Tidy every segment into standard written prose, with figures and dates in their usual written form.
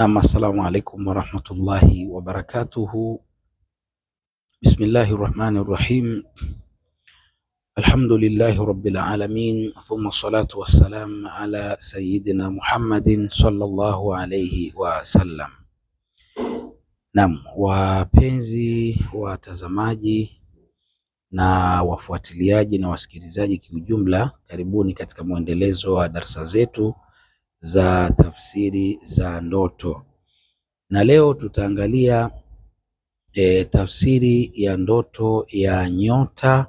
Assalamu alaikum warahmatullahi wabarakatuhu. Bismillahi rahmani rahim. Alhamdulillahi rabbil alamin thumma salatu wassalam ala sayyidina Muhammadin sallallahu alayhi wasallam. Naam, wapenzi watazamaji na wafuatiliaji na wasikilizaji kiujumla, karibuni katika mwendelezo wa darsa zetu za tafsiri za ndoto, na leo tutaangalia tafsiri ya ndoto ya nyota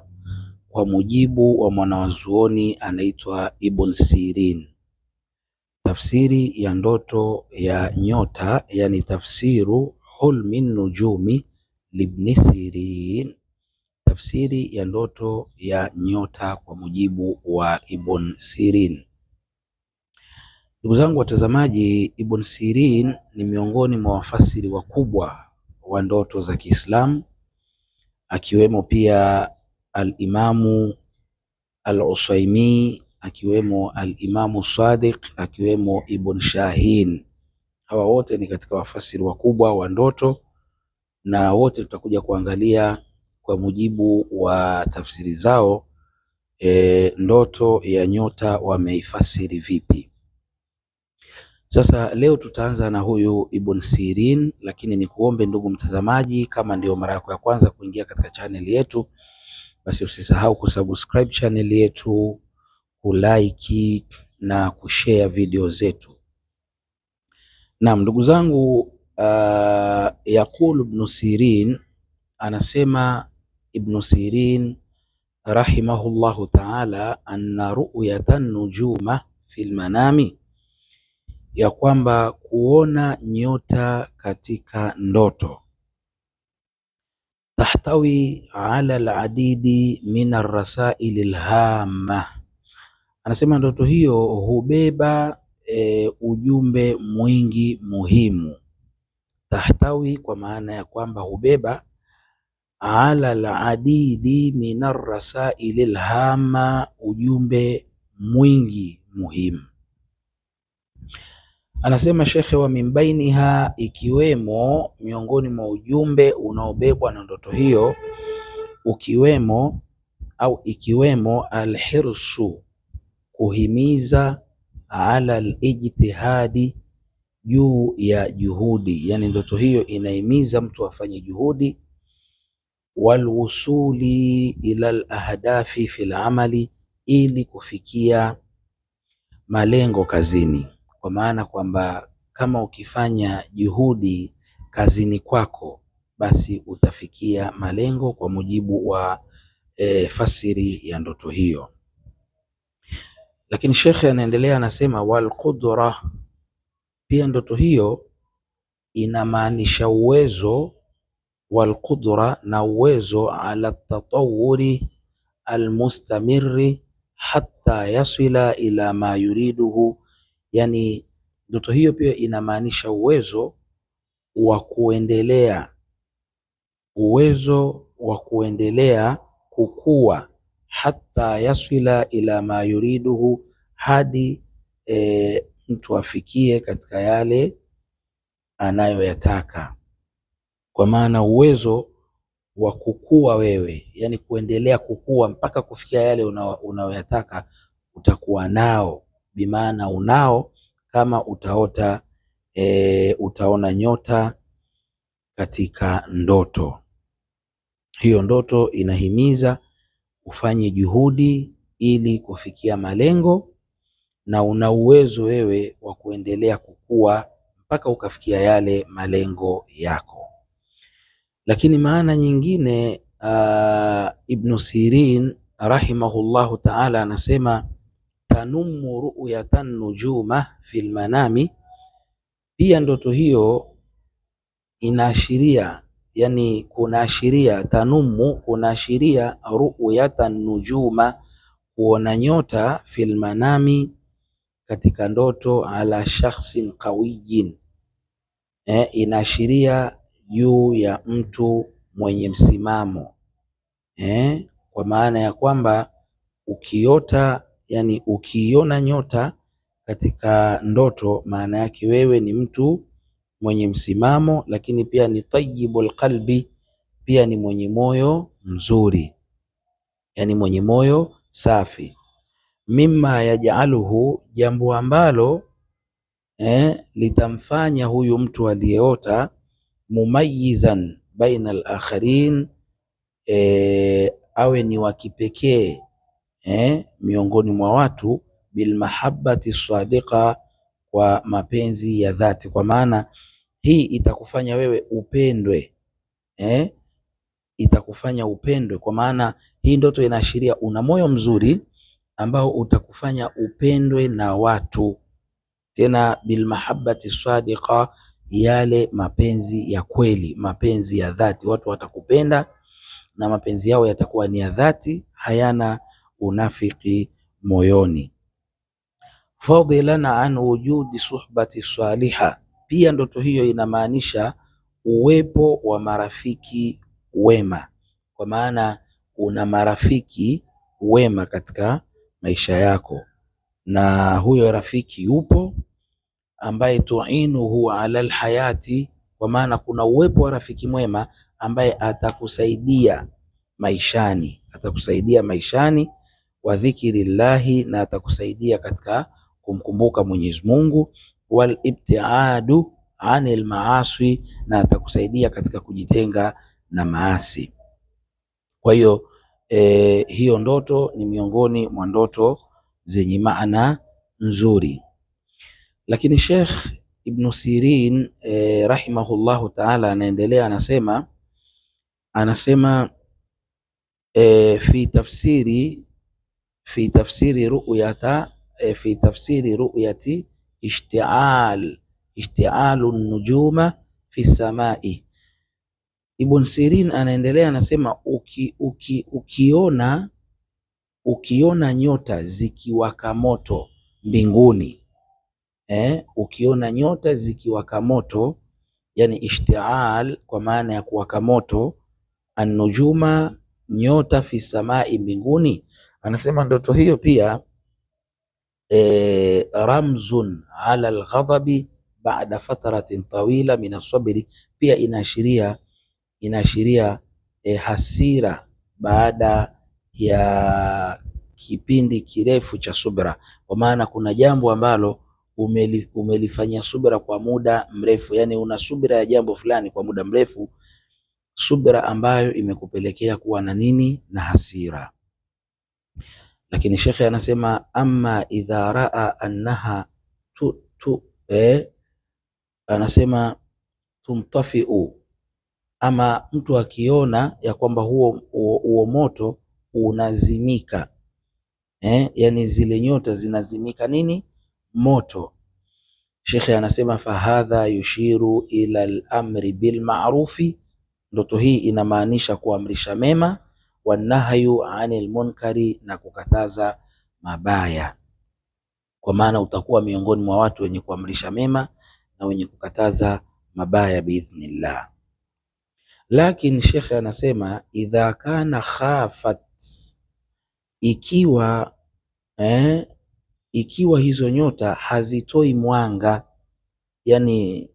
kwa mujibu wa mwanazuoni anaitwa Ibn Sirin. Tafsiri ya ndoto ya nyota, yani tafsiru hulmi nujumi libni Sirin, tafsiri ya ndoto ya nyota kwa mujibu wa Ibn Sirin. Ndugu zangu watazamaji, Ibn Sirin ni miongoni mwa wafasiri wakubwa wa ndoto za Kiislamu, akiwemo pia Al-Imamu Al-Usaimi, akiwemo Al-Imamu Sadiq, akiwemo Ibn Shahin. Hawa wote ni katika wafasiri wakubwa wa ndoto na wote tutakuja kuangalia kwa mujibu wa tafsiri zao, ndoto ya nyota wameifasiri vipi. Sasa leo tutaanza na huyu Ibn Sirin, lakini ni kuombe ndugu mtazamaji, kama ndio mara yako ya kwanza kuingia katika channel yetu, basi usisahau kusubscribe channel yetu, kulike na kushare video zetu. Naam, ndugu zangu, yaqulu Ibn Sirin, anasema Ibn Sirin rahimahullahu ta'ala, anna ru'yatan nujuma fil manami, ya kwamba kuona nyota katika ndoto, tahtawi ala aladidi min arrasaili lhama, anasema ndoto hiyo hubeba ujumbe mwingi muhimu. Tahtawi kwa maana ya kwamba hubeba ala aladidi min arrasaili lhama, ujumbe mwingi muhimu. Anasema shekhe wa mimbainiha, ikiwemo miongoni mwa ujumbe unaobebwa na ndoto hiyo, ukiwemo au ikiwemo alhirsu, kuhimiza ala alijtihadi, juu ya juhudi. Yani ndoto hiyo inahimiza mtu afanye juhudi, walwusuli ila alahdafi fil amali, ili kufikia malengo kazini. Kwa maana kwamba kama ukifanya juhudi kazini kwako basi utafikia malengo kwa mujibu wa fasiri ya ndoto hiyo. Lakini shekhe anaendelea anasema, wal qudra, pia ndoto hiyo inamaanisha uwezo, wal qudra, na uwezo ala tatawuri almustamiri hatta yasila ila ma yuriduhu, yani ndoto hiyo pia inamaanisha uwezo wa kuendelea, uwezo wa kuendelea kukua, hatta yasila ila ma yuriduhu, hadi mtu afikie katika yale anayoyataka. Kwa maana uwezo wa kukua wewe, yani kuendelea kukua mpaka kufikia yale unayoyataka utakuwa nao, bimaana unao kama utaota utaona nyota katika ndoto hiyo. Ndoto inahimiza ufanye juhudi ili kufikia malengo, na una uwezo wewe wa kuendelea kukua mpaka ukafikia yale malengo yako. Lakini maana nyingine, Ibn Sirin rahimahullahu ta'ala anasema tanumu ru'yatan nujuma fil manami, pia ndoto hiyo inaashiria, yani kunaashiria, tanumu kunaashiria ru'yatan nujuma, kuona nyota fil manami, katika ndoto, ala shakhsin qawiyin, inaashiria juu ya mtu mwenye msimamo, kwa maana ya kwamba ukiota, yani ukiiona nyota katika ndoto, maana yake wewe ni mtu mwenye msimamo, lakini pia ni tayyibul qalbi, pia ni mwenye moyo mzuri, yani mwenye moyo safi. Mimma yajaluhu, jambo ambalo litamfanya huyu mtu aliyeota mumayizan baina al-akharin, awe ni wa kipekee miongoni mwa watu, bilmahabbati sadiqa, kwa mapenzi ya dhati. Kwa maana hii itakufanya wewe upendwe, itakufanya upendwe, kwa maana hii ndoto inaashiria una moyo mzuri ambao utakufanya upendwe na watu, tena bilmahabbati sadiqa, yale mapenzi ya kweli, mapenzi ya dhati. Watu watakupenda na mapenzi yao yatakuwa ni ya dhati, hayana unafiki moyoni. Fadlan an wujudi suhbati saliha, pia ndoto hiyo inamaanisha uwepo wa marafiki wema, kwa maana una marafiki wema katika maisha yako, na huyo rafiki yupo ambaye tuinuhu ala alhayati, kwa maana kuna uwepo wa rafiki mwema ambaye atakusaidia maishani, atakusaidia maishani, wa dhikrillahi, na atakusaidia katika kumkumbuka Mwenyezi Mungu, wal ibtiadu anil maasi, na atakusaidia katika kujitenga na maasi. Kwa hiyo hiyo ndoto ni miongoni mwa ndoto zenye maana nzuri. Lakini Sheikh Ibn Sirin rahimahullahu taala anaendelea anasema fi tafsiri ru'yata fi tafsiri ru'yati ishti'alu nujuma fi samai. Ibn Sirin anaendelea anasema, ukiona nyota zikiwaka moto mbinguni, ukiona nyota zikiwaka moto, yani ishtial kwa maana ya kuwaka moto, annujuma nyota fi samai mbinguni, anasema ndoto hiyo pia ramzun ala alghadabi ba'da fatratin tawila min asabri, pia inaashiria hasira baada ya kipindi kirefu cha subra, kwa maana kuna jambo ambalo umelifanyia subra kwa muda mrefu, yani una subra ya jambo fulani kwa muda mrefu, subra ambayo imekupelekea kuwa na nini? Na hasira. Lakini shekhe anasema amma idha raa annaha tu, tu, anasema tumtafiu, ama mtu akiona ya kwamba huo moto unazimika, yani zile nyota zinazimika nini? Moto. Shekhe anasema fahadha yushiru ila al-amri bil ma'rufi, ndoto hii inamaanisha kuamrisha mema, wanahyu anil munkari, na kukataza mabaya. Kwa maana utakuwa miongoni mwa watu wenye kuamrisha mema na wenye kukataza mabaya biidhnillah. Lakini shekhe anasema idha kana khafat, ikiwa ikiwa hizo nyota hazitoi mwanga, yani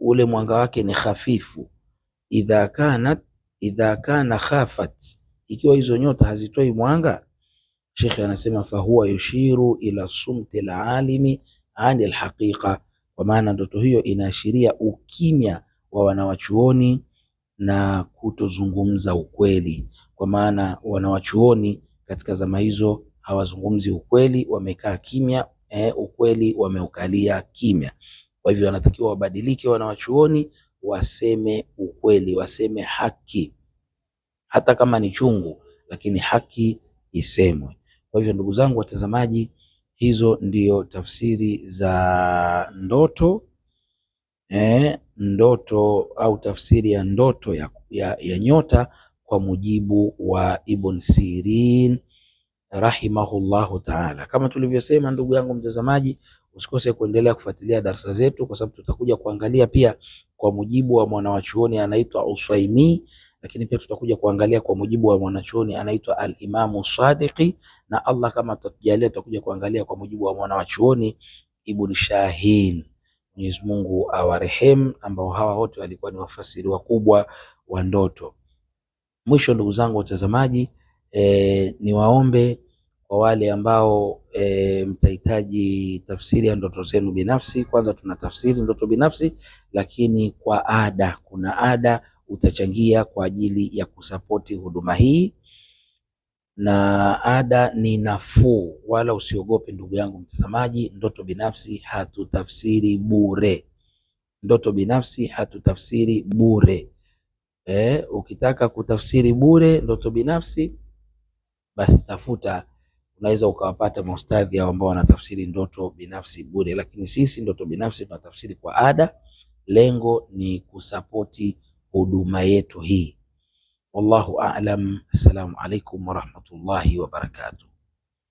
ule mwanga wake ni hafifu. Idha kana khafat, ikiwa hizo nyota hazitoi mwanga, shekhe anasema fahuwa yushiru ila sumti alalimi ani alhaqiqa, kwa maana ndoto hiyo inaashiria ukimya wa wanawachuoni na kutozungumza ukweli, kwa maana wanawachuoni katika zama hizo hawazungumzi ukweli, wamekaa kimya, ukweli wameukalia kimya. Kwa hivyo wanatakiwa wabadilike wanawachuoni, waseme ukweli, waseme haki, hata kama ni chungu, lakini haki isemwe. Kwa hivyo ndugu zangu watazamaji, hizo ndio tafsiri za ndoto ndoto au tafsiri ya ndoto ya nyota kwa mujibu wa Ibn Sirin rahimahullahu taala. Kama tulivyosema, ndugu yangu mtazamaji, usikose kuendelea kufuatilia darasa zetu, kwa sababu tutakuja kuangalia pia kwa mujibu wa mwanawachuoni anaitwa Usaimi, lakini pia tutakuja kuangalia kwa mujibu wa mwanachuoni anaitwa Al-Imamu Sadiqi, na Allah kama atatujalia tutakuja kuangalia kwa mujibu wa mwanawachuoni Ibn Shahin. Mwenyezi Mungu awarehemu, ambao hawa wote walikuwa ni wafasiri wakubwa wa ndoto. Mwisho ndugu zangu watazamaji, niwaombe kwa wale ambao mtahitaji tafsiri ya ndoto zenu binafsi. Kwanza tuna tafsiri ndoto binafsi, lakini kwa ada, kuna ada utachangia kwa ajili ya kusapoti huduma hii, na ada ni nafuu, wala usiogope ndugu yangu mtazamaji. Ndoto binafsi hatutafsiri bure, ndoto binafsi hatutafsiri bure. Ukitaka kutafsiri bure ndoto binafsi, basi tafuta, unaweza ukawapata maustadhi hao ambao wanatafsiri ndoto binafsi bure, lakini sisi ndoto binafsi tunatafsiri kwa ada. Lengo ni kusapoti huduma yetu hii. Wallahu a'lam. Assalamu alaikum warahmatullahi wabarakatuh.